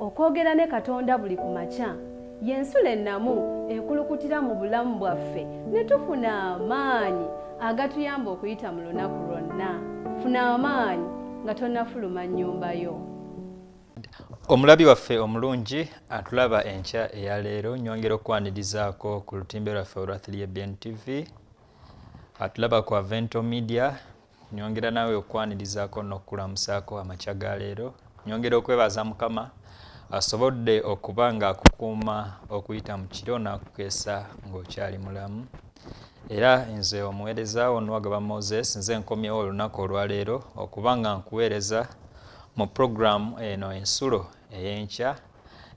Okwogera ne Katonda buli ku makya y'ensulo ennamu ekulukutira mu bulamu bwaffe ne tufuna amaanyi agatuyamba okuyita mu lunaku lwonna. Funa amaanyi nga tonnafuluma nnyumba yo. Omulabi waffe omulungi atulaba enkya eya leero, nnyongera okukwanirizaako ku lutimbe lwaffe olwa 3ABN TV. Atulaba ku Avento Media, nnyongera naawe okukwanirizaako n'okukulamusaako amakya ga leero. Nnyongera okwebaza Mukama asobodde okuba ng'akukuuma okuyita mu kiro n'akukeesa ng'okyali mulamu. Era nze omuweereza wo Nuwagaba Moses, nze nkomyewo olunaku olwaleero okuba nga nkuweereza mu pulogulaamu eno Ensulo ey'enkya,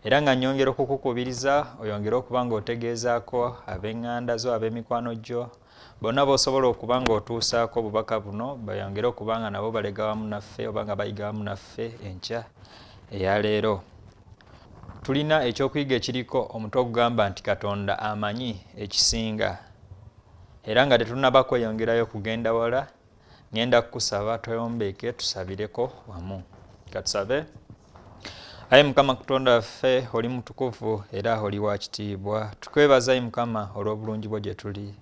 era nga nnyongera okukukubiriza oyongere okuba ng'otegeezaako ab'eŋŋanda zo, ab'emikwano gyo, bonna b'osobola okuba ng'otuusaako obubaka buno, bayongere okuba nga nabo balega wamu naffe oba nga bayiga wamu naffe enkya eya leero. Tulina ekyokuyiga ekiriko omutwe ogugamba nti Katonda amanyi ekisinga. Era nga tetunnaba kweyongerayo kugenda wala, ngenda kukusaba tweyombeeke tusabireko wamu. Katusabe. Ayi Mukama Katonda waffe, oli mutukuvu era oli wa kitiibwa. Tukwebaza ayi Mukama olw'obulungi bwo gye tuli.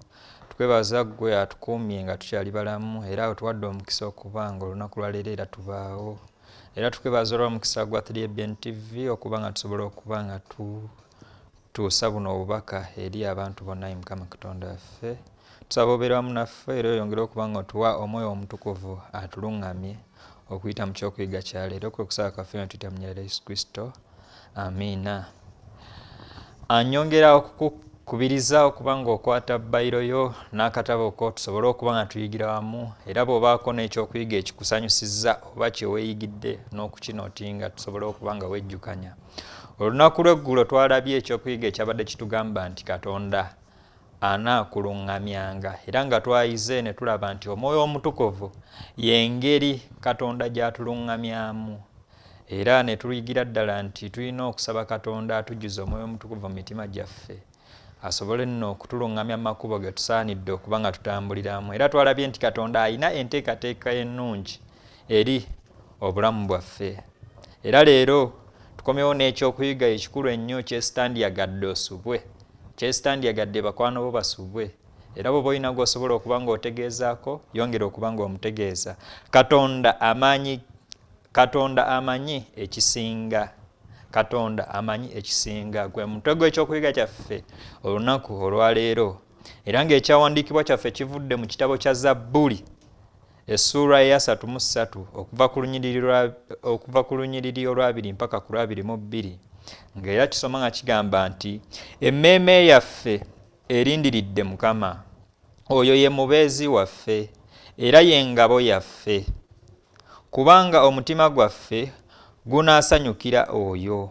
Tukwebaza ggwe atukuumye nga tukyali balamu era otuwadde omukisa okuba nga olunaku lwa leero era tubaawo. Era tukwebaza olw'omukisa gwa 3ABN TV okuba nga tusobola okuba nga tutuusa buno obubaka eri abantu bonna ayi Mukama Katonda waffe. Tusaba obeere wamu naffe era oyongere okuba nga otuwa omwoyo omutukuvu atuluŋŋamye okuyita mu kyokuyiga kya leero, kwe kusaba kwaffe nga tuyita mu linnya lya Yesu Kristo. Amiina. Anyongera okukukubiriza okuba ng'okwata bbayiro yo n'akatabo ko tusobole okuba nga tuyigira wamu, era bw'obaako n'ekyokuyiga ekikusanyusizza oba kye weeyigidde n'okukinootinga tusobole okuba nga wejjukanya. Olunaku lw'eggulo twalabye ekyokuyiga ekyabadde kitugamba nti Katonda anaakuluŋŋamyanga, era nga twayize ne tulaba nti omwoyo omutukuvu y'engeri Katonda gy'atuluŋŋamyamu. Era ne tuyigira ddala nti tulina okusaba Katonda atujjuze omwoyo omutukuvu mu mitima gyaffe asobole nno okutuluŋŋamya mu makubo ge tusaanidde okuba nga tutambuliramu. Era twalabye nti Katonda alina enteekateeka ennungi eri obulamu bwaffe. Era leero tukomyewo n'ekyokuyiga ekikulu ennyo kyesitandyagadde osubwe, kyesitandyagadde bakwano bo basubwe. Era bw'oba olina gw'osobola okuba ng'otegeezaako, yongera okuba ng'omutegeeza. Katonda amanyi ekisinga. Katonda amanyi ekisinga gwe mutwe gw'ekyokuyiga kyaffe olunaku olwaleero. Era ng'ekyawandiikibwa kyaffe kivudde mu kitabo kya Zabbuli essuula eya 33 okuva ku lunyiriri olwabiri mpaka ku lwabiri mu bbiri, ng'era kisoma nga kigamba nti emmeeme yaffe erindiridde Mukama, oyo ye mubeezi waffe era ye ngabo yaffe, kubanga omutima gwaffe gunaasanyukira oyo,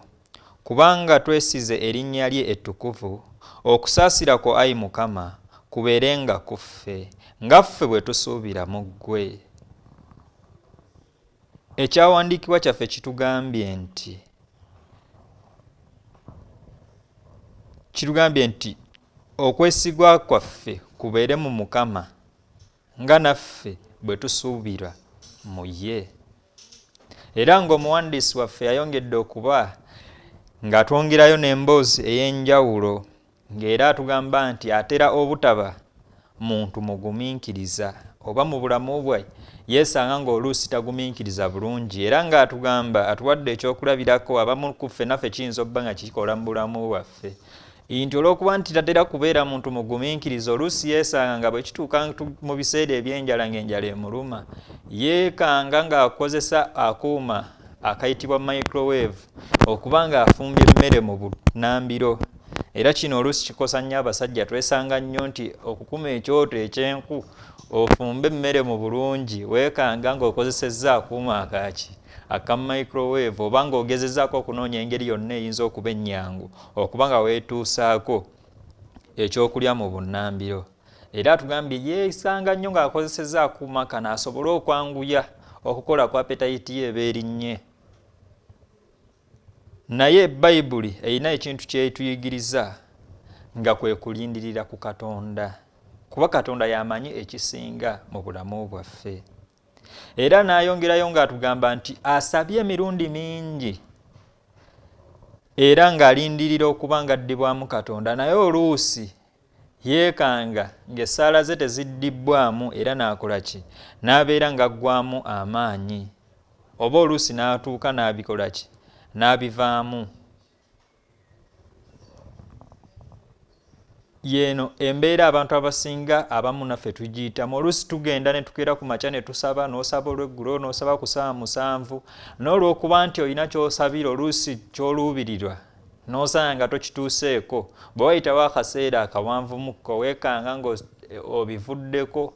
kubanga twesize erinnya lye ettukuvu. Okusaasira kwo ayi Mukama kubeerenga ku ffe, nga ffe bwe tusuubira mu ggwe. Ekyawandiikibwa kyaffe kitugambye nti okwesigwa kwaffe kubeere mu Mukama, nga naffe bwe tusuubira mu ye. Era ng'omuwandiisi waffe yayongedde okuba ng'atwongerayo n'emboozi ey'enjawulo, ng'era atugamba nti atera obutaba muntu mugumiikiriza, oba mu bulamu bwe yeesanga ng'oluusi tagumiikiriza bulungi. Era ng'atugamba atuwadde ekyokulabirako, abamu ku ffe naffe kiyinza okuba nga kikola mu bulamu bwaffe, nti olw'okuba nti tatera kubeera muntu mugumiikiriza, oluusi yeesanga nga bwe kituuka mu biseera eby'enjala ng'enjala emuluma, yeekanga ng'akozesa akuuma akayitibwa microwave okuba ng'afumbye emmere mu bunnambiro. Era kino oluusi kikosa nnyo abasajja, twesanga nnyo nti okukuma ekyoto ekyenku ofumbe emmere mu bulungi, weekanga ng'okozesezza akuuma akaaki aka microwave, oba ng'ogezezzaako okunoonya engeri yonna eyinza okuba ennyangu okuba nga weetuusaako ekyokulya mu bunnambiro. Era atugambye yeesanga nnyo ng'akozesezza akuuma kano asobole okwanguya okukola ku appetite ye eba erinnye. Naye Bayibuli erina ekintu ky'etuyigiriza nga kwe kulindirira ku Katonda, kuba Katonda y'amanyi ekisinga mu bulamu bwaffe. Era n'ayongerayo ng'atugamba nti asabye emirundi mingi era ng'alindirira okuba nga addibwamu Katonda, naye oluusi yeekanga ng'essaala ze teziddibwamu era n'akola ki? N'abeera ng'aggwamu amaanyi, oba oluusi n'atuuka n'abikola ki? N'abivaamu. Yeeno embeera abantu abasinga abamu naffe tugiyitamu. Oluusi tugenda ne tukeera ku makya ne tusaba, n'osaba olweggulo, n'osaba ku ssaawa 7, n'olw'okuba nti olina ky'osabira oluusi ky'oluubirirwa n'osanga nga tokituuseeko. Bwe wayitawo akaseera akawanvumukko weekanga ng'obivuddeko.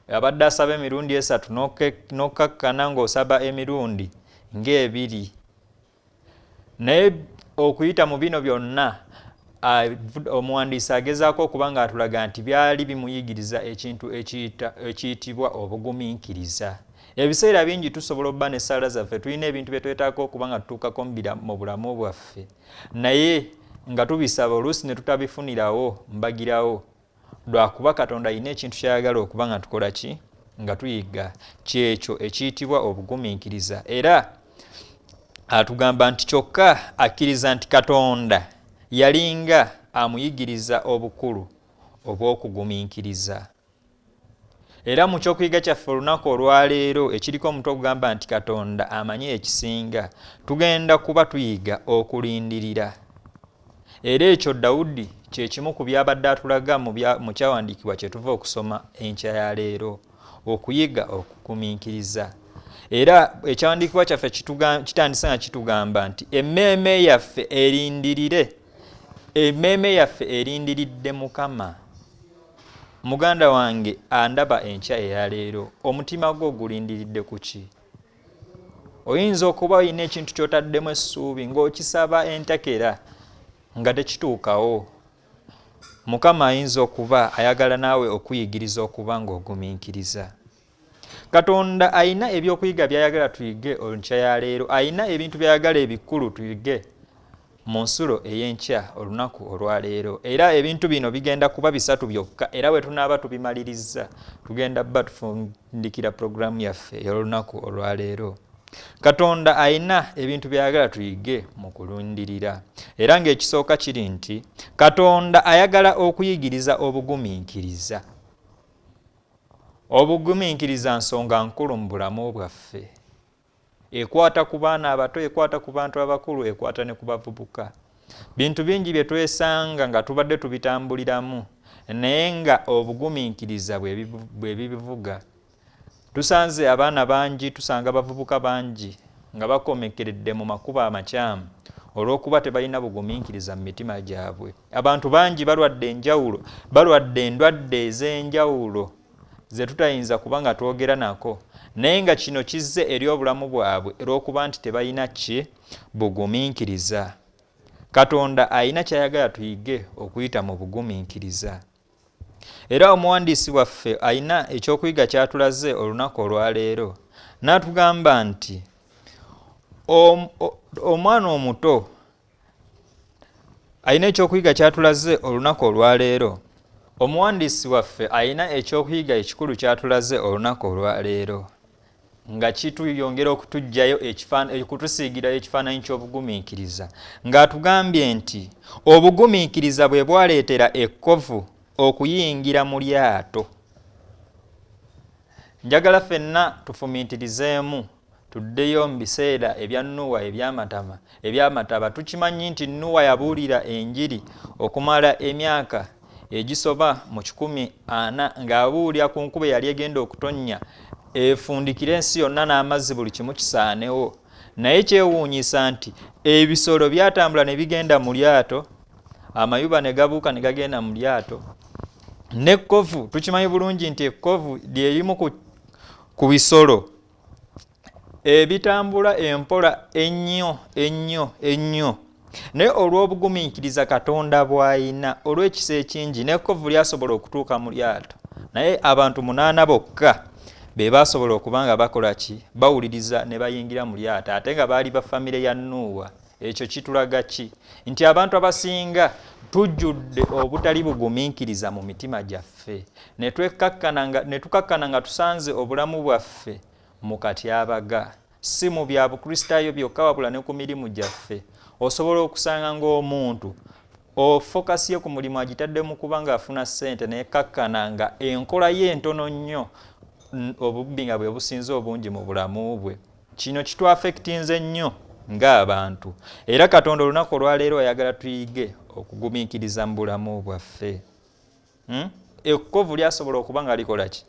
Abadde asaba emirundi 3 n'okkakkana ng'osaba emirundi ng'ebiri. Naye okuyita mu bino byonna omuwandiisi agezaako okuba ng'atulaga nti byali bimuyigiriza ekintu ekiyitibwa obugumiikiriza. Ebiseera bingi tusobola okuba n'essaala zaffe, tulina ebintu bye twetaaga okuba nga tutuukako mu bulamu bwaffe, naye nga tubisaba oluusi ne tutabifunirawo mbagirawo, lwakuba Katonda alina ekintu ky'ayagala okuba nga tukola ki? Nga tuyiga. Kyekyo ekiyitibwa obugumiikiriza. Era atugamba nti kyokka akkiriza nti Katonda yalinga amuyigiriza obukulu obw'okugumiikiriza. Era mu kyokuyiga kyaffe olunaku olwaleero ekiriko omutwe ogugamba nti Katonda amanyi ekisinga, tugenda kuba tuyiga okulindirira. Era ekyo Dawudi kye kimu ku by'abadde atulaga mu kyawandiikibwa kye tuva okusoma enkya ya leero, okuyiga okugumiikiriza. Era ekyawandiikibwa kyaffe kitandise nga kitugamba nti emmeeme yaffe erindirire, emmeeme yaffe erindiridde Mukama. Muganda wange andaba enkya eya leero, omutima gwo gulindiridde ku ki? Oyinza okuba olina ekintu ky'otaddemu essuubi ng'okisaba entakera nga tekituukawo. Mukama ayinza okuba ayagala naawe okuyigiriza okuba ng'ogumiikiriza. Katonda ayina ebyokuyiga by'ayagala tuyige enkya ya leero, ayina ebintu by'ayagala ebikulu tuyige mu nsulo ey'enkya olunaku olwaleero. Era ebintu bino bigenda kuba 3 byokka, era bwe tunaaba tubimalirizza tugenda bba tufundikira pulogulaamu yaffe ey'olunaku olwaleero. Katonda ayina ebintu by'ayagala tuyige mu kulindirira. Era ng'ekisooka kiri nti Katonda ayagala okuyigiriza obugumiikiriza. Obugumiikiriza nsonga nkulu mu bulamu bwaffe. Ekwata ku baana abato, ekwata ku bantu abakulu, ekwata ne ku bavubuka. Bintu bingi bye twesanga nga tubadde tubitambuliramu, naye nga obugumiikiriza bwe bibivuga. Tusanze abaana bangi, tusanga abavubuka bangi nga bakomekeredde mu makubo amakyamu olw'okuba tebalina bugumiikiriza mu mitima gyabwe. Abantu bangi balwadde enjawulo, balwadde endwadde ez'enjawulo ze tutayinza kuba nga twogera nako, naye nga kino kizze eri obulamu bwabwe olw'okuba nti tebalina ki? Bugumiikiriza. Katonda alina ky'ayagala tuyige okuyita mu bugumiikiriza. Era omuwandiisi waffe alina ekyokuyiga ky'atulaze olunaku olwaleero, n'atugamba nti omwana omuto alina ekyokuyiga ky'atulaze olunaku olwaleero. Omuwandiisi waffe alina ekyokuyiga ekikulu ky'atulaze olunaku olwaleero, nga kituyongera okutuggyayo okutusiigirayo ekifaananyi ky'obugumiikiriza, ng'atugambye nti obugumiikiriza bwe bwaleetera ekkovu okuyingira mu lyato. Njagala ffenna tufumiitirizeemu, tuddeyo mu biseera ebya Nuwa ebyamataba. Tukimanyi nti Nuwa yabuulira enjiri okumala emyaka egisoba mu 140 ng'abuulira ku nkuba eyali egenda okutonnya efundikire ensi yonna n'amazzi buli kimu kisaanewo. Naye kyewuunyisa nti ebisolo byatambula ne bigenda mu lyato, amayuba ne gabuuka ne gagenda mu lyato, n'ekkovu. Tukimanyi bulungi nti ekkovu lyerimu ku bisolo ebitambula empola ennyo ennyo ennyo, naye olw'obugumiikiriza Katonda bw'ayina, olw'ekisa ekingi, n'ekkovu lyasobola okutuuka mu lyato. Naye abantu 8 bokka be baasobola okuba nga bakola ki? Bawuliriza ne bayingira mu lyato, ate nga baali ba famire ya Nuuwa. Ekyo kitulaga ki? Nti abantu abasinga tujjudde obutali bugumiikiriza mu mitima gyaffe, ne tukakkana nga tusanze obulamu bwaffe mu katyabaga. Si mu bya Bukristaayo byokka, wabula ne ku mirimu gyaffe. Osobola okusanga ng'omuntu ofokasi ye ku mulimu agitaddemu kuba ng'afuna ssente, naye kakkana nga enkola ye entono nnyo, obubbi nga bwe businze obungi mu bulamu bwe. Kino kitwafectinze nnyo ng'abantu, era Katonda olunaku olwaleero ayagala tuyige okugumiikiriza mu bulamu bwaffe. Ekkovu lyasobola okuba nga likola ki?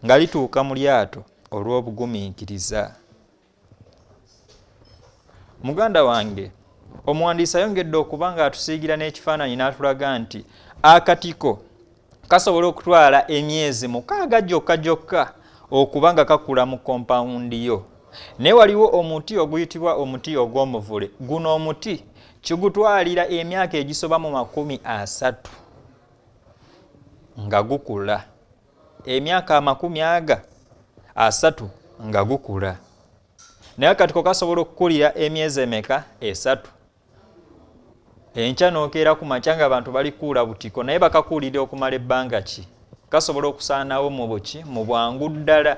Nga lituuka mu lyato olw'obugumiikiriza. Muganda wange, omuwandiisi ayongedde okuba nga atusiigira n'ekifaananyi n'atulaga nti akatiko kasobola okutwala emyezi 6 gyokka gyokka okuba nga kakula mu kompawundi yo. Naye waliwo omuti oguyitibwa omuti ogw'omuvule. Guno omuti kigutwalira emyaka egisoba mu 30 nga gukula. Emyaka 30 nga gukula. Naye akatiko kasobola okukulira emyezi emeka? 3. Enkya n'okeera ku makya nga abantu balikuula butiko, naye bakakuulira okumala ebbanga ki? Kasobola okusaanawo mu buki? Mu bwangu ddala.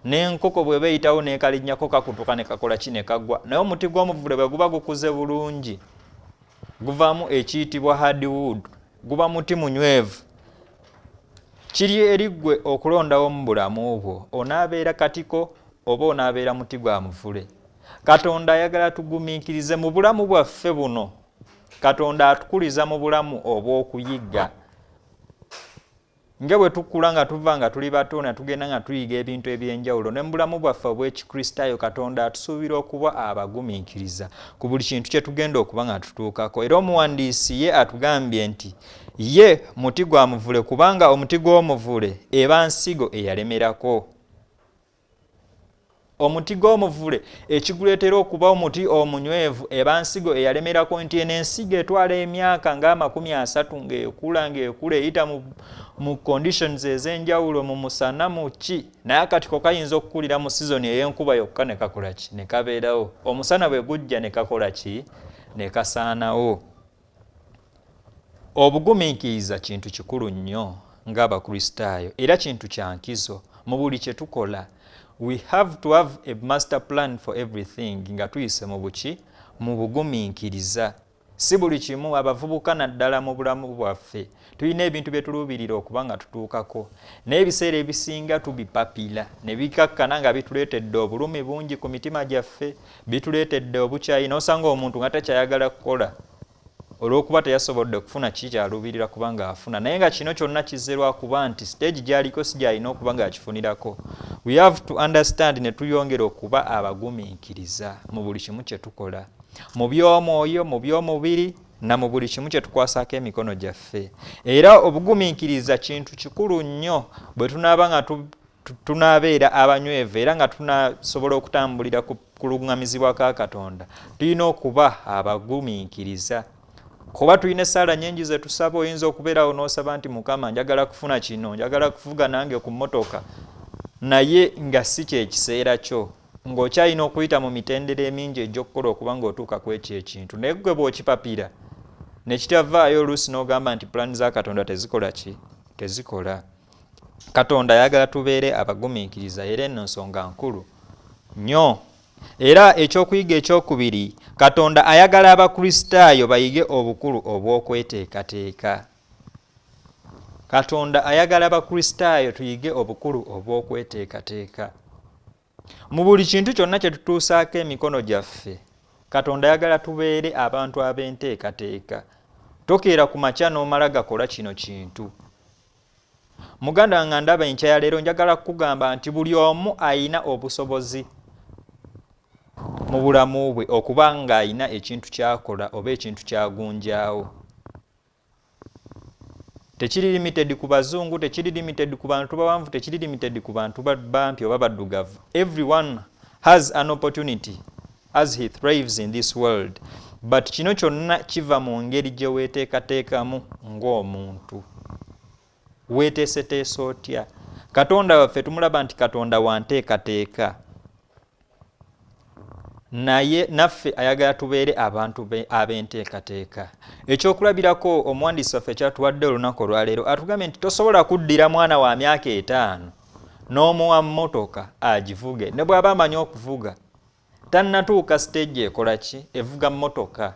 N'enkoko bw'eba eyitawo n'ekalinnyako kakutuka ne kakola ki? Ne kagwa. Naye omuti gw'omuvule bwe guba gukuze bulungi, guvaamu ekiyitibwa hardwood, guba muti munywevu. Kiri eri ggwe okulondawo mu bulamu bwo, onaabeera katiko oba onaabeera muti gwa muvule. Katonda ayagala tugumiikirize mu bulamu bwaffe buno. Katonda atukuliza mu bulamu obw'okuyiga. Nga bwe tukula nga tuva nga tuli bato ne tugenda nga tuyiga ebintu eby'enjawulo, ne mu bulamu bwaffe obw'Ekikristaayo Katonda atusuubira okuba abagumiikiriza ku buli kintu kye tugenda okuba nga tutuukako. Era omuwandiisi ye atugambye nti ye muti gwa muvule, kubanga omuti gw'omuvule eba nsigo eyalemerako. Omuti gw'omuvule ekiguleetera okuba omuti omunywevu eba nsigo eyalemerako, nti eno ensigo etwala emyaka nga 30 ng'ekula ng'ekula, eyita mu conditions ez'enjawulo, mu musana, mu ki. Naye akatiko kayinza okukulira mu sizoni ey'enkuba yokka ne kakola ki? Ne kabeerawo. Omusana bwe gujja ne kakola ki? Ne kasaanawo. Obugumiikiriza kintu kikulu nnyo ng'Abakristaayo, era kintu kya nkizo mu buli kye tukola. We have to have a master plan for everything nga tuyise mu buki? Mu bugumiikiriza. Si buli kimu, abavubuka naddala mu bulamu bwaffe tulina ebintu bye tuluubirira okuba nga tutuukako, naye ebiseera ebisinga tubipapira ne bikakkana nga bituleetedde obulumi bungi ku mitima gyaffe, bituleetedde obukyayi, n'osanga omuntu nga takyayagala kukola olw'okuba teyasobodde kufuna ki kyaluubirira kuba ng'afuna. Naye nga kino kyonna kizze lwakuba nti stage gy'aliko si gy'alina okuba ng'akifunirako. We have to understand ne tuyongera okuba abagumiikiriza mu buli kimu kye tukola, mu by'omwoyo, mu by'omubiri, na mu buli kimu kye tukwasaako emikono gyaffe. Era obugumiikiriza kintu kikulu nnyo bwe tunaaba nga tunaabeera abanywevu era nga tunasobola okutambulira ku kuluŋŋamizibwa kwa Katonda. Tulina okuba abagumiikiriza, kuba tulina essaala nnyingi ze tusaba. Oyinza okubeerawo n'osaba nti Mukama, njagala kufuna kino, njagala kuvuga nange ku mmotoka, naye nga si kyekiseera kyo, ng'okyalina okuyita mu mitendera emingi egy'okukola okuba ng'otuuka ku ekyo ekintu. Naye ggwe bw'okipapira ne kitavaayo, oluusi n'ogamba nti pulaani za Katonda tezikola ki? Tezikola. Katonda ayagala tubeere abagumiikiriza, era eno nsonga nkulu nnyo. Era ekyokuyiga ekyokubiri, Katonda ayagala Abakristaayo bayige obukulu obw'okweteekateeka. Katonda ayagala Abakristaayo tuyige obukulu obw'okweteekateeka mu buli kintu kyonna kye tutuusaako emikono gyaffe. Katonda ayagala tubeere abantu ab'enteekateeka. Tokeera ku makya n'omala gakola kino kintu. Muganda nga ndaba enkya ya leero, njagala kukugamba nti buli omu ayina obusobozi mu bulamu bwe okuba ng'ayina ekintu ky'akola oba ekintu ky'agunjaawo. Tekiri limited ku bazungu, tekiri limited ku bantu bawanvu, tekiri limited ku bantu bampi oba baddugavu. Everyone has an opportunity as he thrives in this world, but kino kyonna kiva mu ngeri gye weeteekateekamu ng'omuntu. Weeteeseteese otya? Katonda waffe tumulaba nti Katonda wanteekateeka, naye naffe ayagala tubeere abantu ab'enteekateeka. Ekyokulabirako omuwandiisi waffe kyatuwadde olunaku olwaleero, atugambye nti tosobola kuddira mwana wa myaka 5 n'omuwa mmotoka agivuge, ne bw'aba amanyi okuvuga. Tannatuuka stage ekola ki? Evuga mmotoka.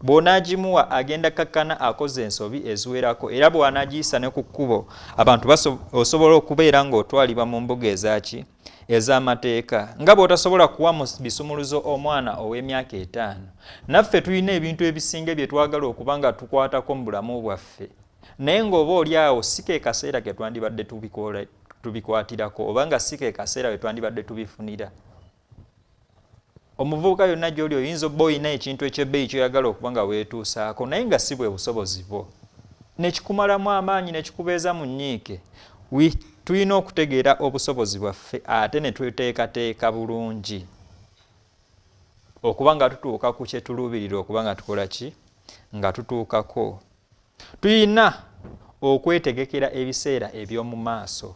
Bw'onaagimuwa agenda kakkana akoze ensobi eziwerako, era bw'anaagiyisa ne ku kkubo abantu osobola okubeera ng'otwalibwa mu mbuga ezaaki? Ez'amateeka. Nga bw'otasobola kuwa mu bisumuluzo omwana ow'emyaka 5. Naffe tulina ebintu ebisinga bye twagala okuba nga tukwatako mu bulamu bwaffe, naye ng'oba oli awo si ke kaseera ke twandibadde tubikwatirako, oba nga si ke kaseera we twandibadde tubifunira. Omuvubuka yonna gy'oli oyinza obba olina ekintu eky'ebbeeyi ky'oyagala okuba nga weetuusaako, naye nga si bwe busobozi bwo, ne kikumalamu amaanyi ne kikubeeza mu nnyiike. Tulina okutegeera obusobozi bwaffe ate ne tweteekateeka bulungi okuba nga tutuuka ku kye tuluubirira okuba nga tukola ki? Nga tutuukako. Tulina okwetegekera ebiseera eby'omu maaso.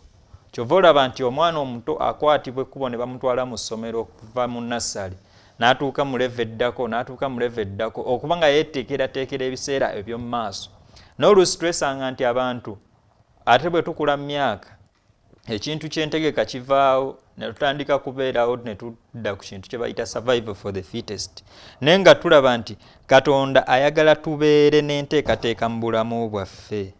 Kyova olaba nti omwana omuto akwatibwa ekkubo ne bamutwala mu ssomero okuva mu nassale n'atuuka mu level eddako, n'atuuka mu level eddako, okuba nga yeeteekerateekera ebiseera eby'omu maaso. N'oluusi twesanga nti abantu ate bwe tukula mu myaka ekintu ky'entegeka kivaawo ne tutandika kubeerawo ne tudda ku kintu kye bayita survival for the fittest. Naye nga tulaba nti Katonda ayagala tubeere n'enteekateeka mu bulamu bwaffe.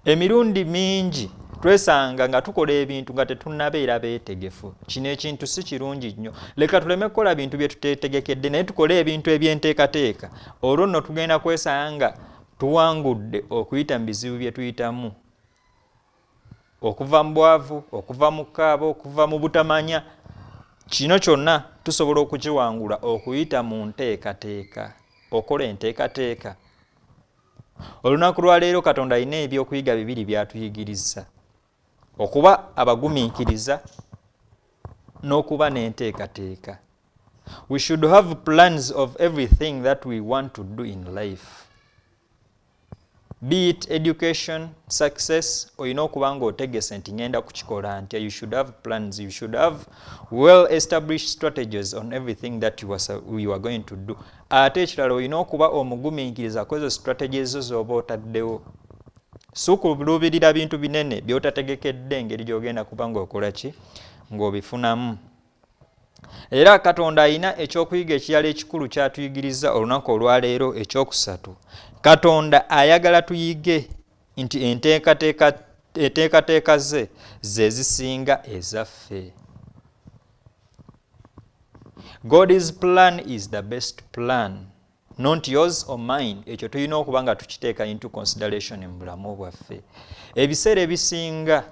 Emirundi mingi twesanga nga tukola ebintu nga tetunnabeera beetegefu. Kino ekintu si kirungi nnyo. Leka tuleme kukola bintu bye tuteetegekedde, naye tukole ebintu eby'enteekateeka. Olwo nno tugenda kwesanga nga tuwangudde okuyita mu bizibu bye tuyitamu, okuva mu bwavu, okuva mu kaaba, okuva mu butamanya. Kino kyonna tusobola okukiwangula okuyita mu nteekateeka, okola enteekateeka. Olunaku lwa leero Katonda alina ebyokuyiga bibiri by'atuyigiriza: okuba abagumiikiriza n'okuba n'enteekateeka. We should have plans of everything that we want to do in life. Be it education, success, olina okuba ng'otegese nti ngenda kukikola ntya. You should have plans, you should have well established strategies on everything that you are going to do. Ate ekirala olina okuba omugumiikiriza ku ezo strategies zo z'oba otaddewo. Si kuluubirira bintu binene by'otategekedde engeri gy'ogenda kuba ng'okola ki? Ng'obifunamu. Era Katonda alina ekyokuyiga ekirala ekikulu ky'atuyigiriza olunaku olwaleero ekyokusatu. Katonda ayagala tuyige nti enteekateeka ze ze zisinga ezaffe. God's plan is the best plan, not yours or mine. Ekyo tulina okuba nga tukiteeka into consideration mu bulamu bwaffe. Ebiseera ebisinga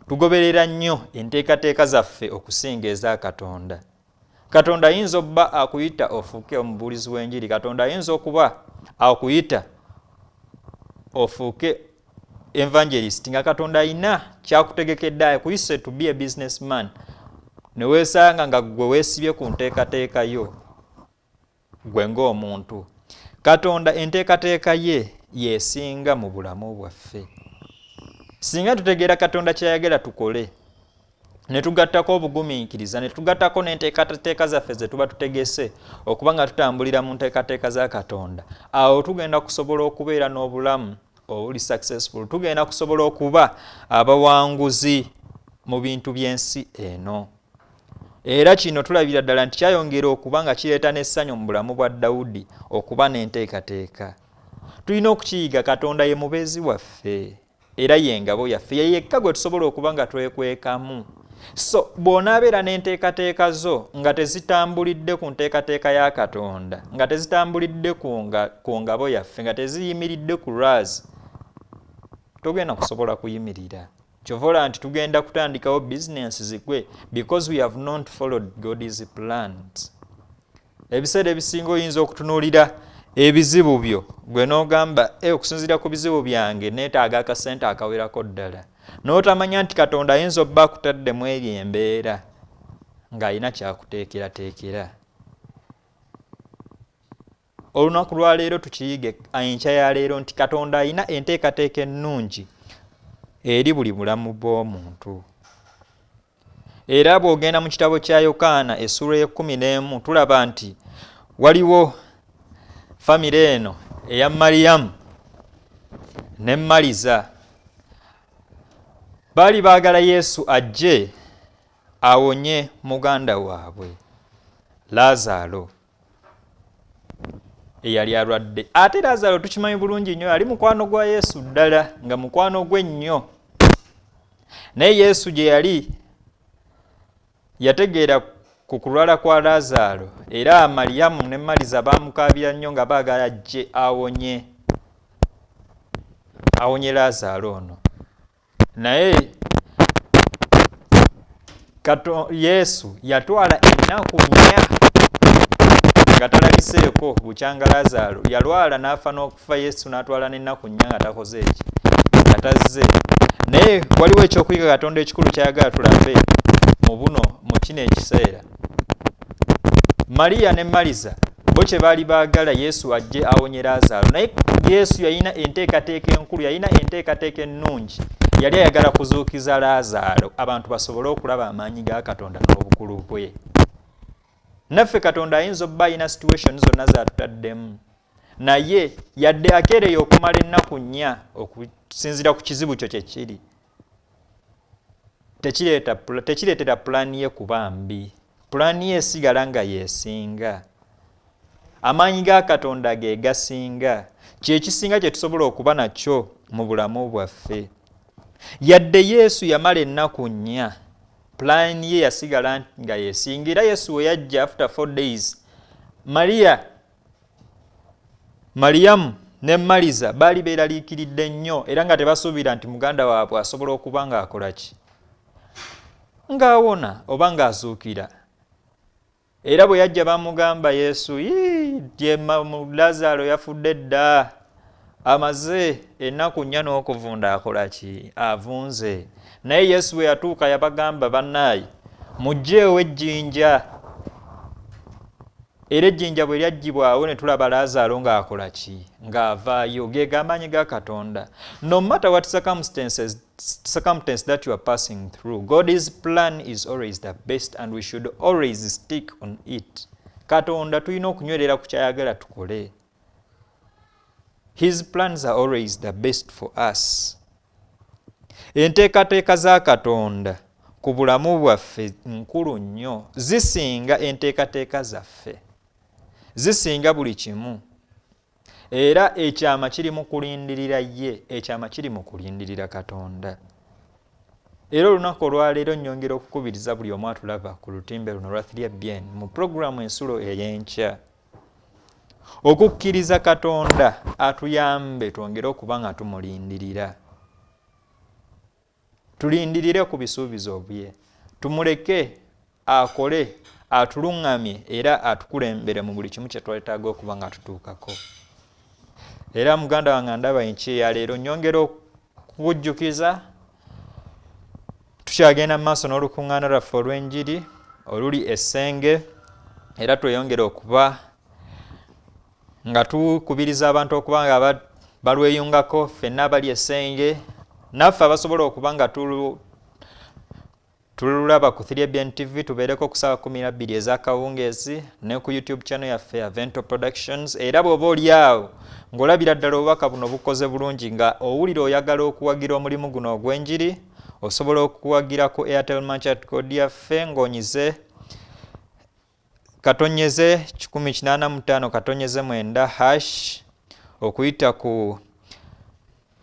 tugoberera nnyo enteekateeka zaffe okusinga eza Katonda. Katonda ayinza okuba akuyita ofuuke omubuulizi w'enjiri. Katonda ayinza okuba akuyita ofuuke evangelist, nga Katonda alina kyakutegekedde, akuyise to be a businessman, ne weesanga nga ggwe weesibye ku nteekateeka yo ggwe ng'omuntu. Katonda enteekateeka ye yeesinga mu bulamu bwaffe. Singa tutegeera Katonda ky'ayagala tukole, ne tugattako obugumiikiriza, ne tugattako n'enteekateeka zaffe ze tuba tutegese okuba nga tutambulira mu nteekateeka za Katonda, awo tugenda kusobola okubeera n'obulamu obuli successful. Tugenda kusobola okuba abawanguzi mu bintu by'ensi eno. Era kino tulabira ddala nti kyayongera okuba nga kireeta n'essanyu mu bulamu bwa Dawudi okuba n'enteekateeka. Tulina okukiyiga, Katonda ye mubeezi waffe era ye ngabo yaffe, ye yekka gwe tusobola okuba nga twekwekamu. So bw'onaabeera n'enteekateeka zo nga tezitambulidde ku nteekateeka ya Katonda, nga tezitambulidde ku ngabo yaffe, nga teziyimiridde ku lwazi, togenda kusobola kuyimirira. Kyova olaba nti tugenda kutandikawo bizinensi zigwe because we have not followed God's plans. Ebiseera ebisinga oyinza okutunuulira ebizibu byo gwe n'ogamba, okusinziira ku bizibu byange neetaaga akasente akawerako ddala, n'otamanya nti Katonda ayinza obba akutaddemu eri embeera ng'alina kyakuteekerateekera. Olunaku lwa leero tukiyige enkya ya leero nti Katonda alina enteekateeka ennungi eri buli bulamu bw'omuntu. Era bw'ogenda mu kitabo kya Yokaana essuula y'ekkumi n'emu tulaba nti waliwo famire eno eya Mariyamu ne Maliza. Baali baagala Yesu ajje Awonye muganda waabwe Laazaalo eyali alwadde. Ate Laazaalo tukimanyi bulungi nnyo, yali mukwano gwa Yesu ddala, nga mukwano gwe nnyo. Naye Yesu gye yali yategeera ku kulwala kwa Laazaalo, era Mariyamu ne Maliza baamukaabira nnyo nga baagala ajje awonye Laazaalo ono. Naye Yesu yatwala ennaku 4 nga talabiseeko bukyanga Laazaalo yalwala n'afa n'okufa. Yesu n'atwala n'ennaku 4 nga takoze eki, nga tazze. Naye waliwo ekyokuyiga Katonda ekikulu ky'ayagala tulabe mu kino ekiseera. Mariya ne Maliza bo kye baali baagala Yesu ajje awonye Laazaalo, naye Yesu yalina enteekateeka enkulu, yalina enteekateeka ennungi. Yali ayagala kuzuukiza Laazaalo abantu basobole okulaba amaanyi ga Katonda n'obukulu bwe. Naffe Katonda ayinza obba alina situation zonna z'atutaddemu, naye yadde akeereyo okumala ennaku 4 okusinziira ku kizibu kyo kye kiri, tekireetera pulaani ye kuba mbi. Pulaani ye esigala nga yeesinga. Amaanyi ga Katonda ge gasinga, kye kisinga kye tusobola okuba nakyo mu bulamu bwaffe. Yadde Yesu yamala ennaku 4, pulaani ye yasigala nga yeesinga. Era Yesu we yajja after 4 days, Mariyamu ne Maliza baali beeraliikiridde nnyo, era nga tebasuubira nti muganda waabwe asobola okuba ng'akola ki, ng'awona oba ng'azuukira. Era bwe yajja bamugamba Yesu, Laazaalo yafudde dda, amaze ennaku 4 n'okuvunda akola ki, avunze. Naye Yesu bwe yatuuka yabagamba, bannaayi, muggyeewo ejjinja. Era ejjinja bwe lyaggyibwawo ne tulaba Laazaalo ng'akola ki, ng'avaayo. Ge g'amaanyi ga Katonda. No matter what circumstance that you are passing through, God's plan is always the best and we should always stick on it. Katonda tulina okunywerera ku kyayagala tukole. His plans are always the best for us. Enteekateeka za Katonda ku bulamu bwaffe nkulu nnyo, zisinga enteekateeka zaffe, zisinga buli kimu. Era ekyama kiri mu kulindirira ye, ekyama kiri mu kulindirira Katonda. Era olunaku olwaleero nnyongera okukubiriza buli omu atulaba ku lutimbe luno lwa 3BN mu pulogulaamu Ensulo ey'Enkya okukkiriza Katonda atuyambe twongere okuba nga tumulindirira. Tulindirire ku bisuubizo bye, tumuleke akole, atuluŋŋamye era atukulembere mu buli kimu kye twetaaga okuba nga tutuukako. Era muganda wange ndaba enkya ya leero, nnyongera okukujjukiza tukyagenda mu maaso n'olukuŋŋaana lwaffe olw'enjiri oluli Essenge, era tweyongere okuba nga tukubiriza abantu okuba nga balweyungako ffenna abali Essenge, naffe abasobola okuba nga tululaba ku 3BN TV, tubeereko ku ssaawa 12 ez'akawungeezi ne ku YouTube channel yaffe Avento Productions. Era bw'oba oli awo ng'olabira ddala obubaka buno bukoze bulungi, nga owulira oyagala okuwagira omulimu guno ogw'enjiri, osobola okuwagira ku Airtel Merchant Code yaffe ng'onyize *185*9# okuyita ku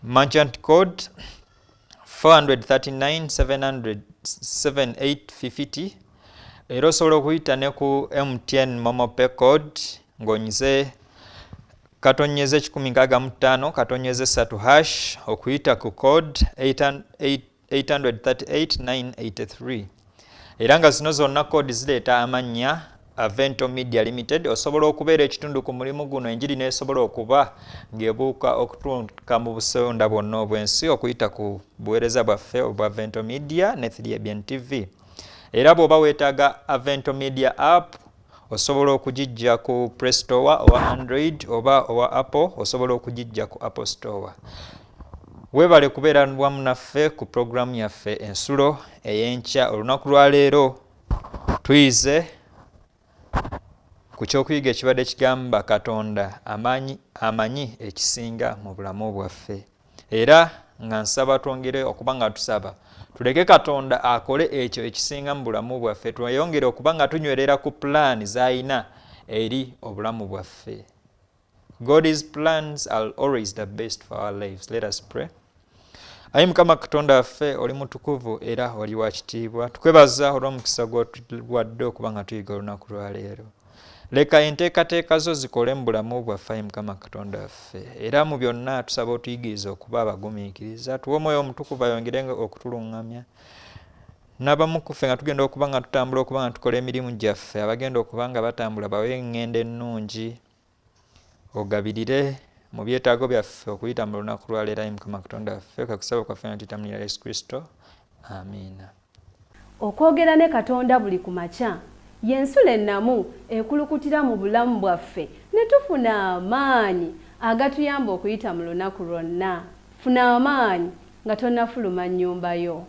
merchant code 439 700 7850. Era osobola okuyita ne ku MTN MoMo Pay code ng'onyize *165*3# okuyita ku code 838983. Era nga zino zonna code zireeta amannya Avento Media Limited. Osobola okubeera ekitundu ku mulimu guno, enjiri n'esobola okuba ng'ebuuka okutuuka mu busonda bwonna obw'ensi okuyita ku buweereza bwaffe obwa Avento Media ne 3ABN TV. Era bw'oba weetaaga Avento Media app, osobola okugijja ku Play Store owa Android, oba owa Apple osobola okugijja ku Apple Store. Weebale kubeera wamu naffe ku pulogulaamu yaffe Ensulo ey'Enkya. Olunaku lwaleero tuyize ku kyokuyiga ekibadde kigamba Katonda amanyi ekisinga mu bulamu bwaffe. Era Nga nsaba twongere okuba nga tusaba, tuleke Katonda akole ekyo ekisinga mu bulamu bwaffe, tweyongere okuba nga tunywerera ku pulaani z'alina eri obulamu bwaffe. God's plans are always the best for our lives. Let us pray. Ayi Mukama Katonda waffe, oli mutukuvu era oli wa kitiibwa. Tukwebaza olw'omukisa gw'otuwadde okuba nga tuyiga olunaku lwaleero. Leka enteekateeka zo zikole mu bulamu bwaffe, ayi Mukama Katonda waffe. Era mu byonna tusaba otuyigirize okuba abagumiikiriza. Tuwe Omwoyo Omutukuvu ayongerenga okutuluŋŋamya. N'abamu ku ffe nga tugenda okuba nga tutambula okuba nga tukola emirimu gyaffe, abagenda okuba nga batambula bawe eŋŋendo ennungi. Ogabirire mu byetaago byaffe okuyita mu lunaku lwa leero, ayi Mukama Katonda waffe. Kakusaba kwaffe nga tuyita mu linnya lya Yesu Kristo, amiina. Okwogera ne Katonda buli ku makya y'ensulo ennamu ekulukutira mu bulamu bwaffe ne tufuna amaanyi agatuyamba okuyita mu lunaku lwonna. Funa amaanyi nga tonnafuluma nnyumba yo.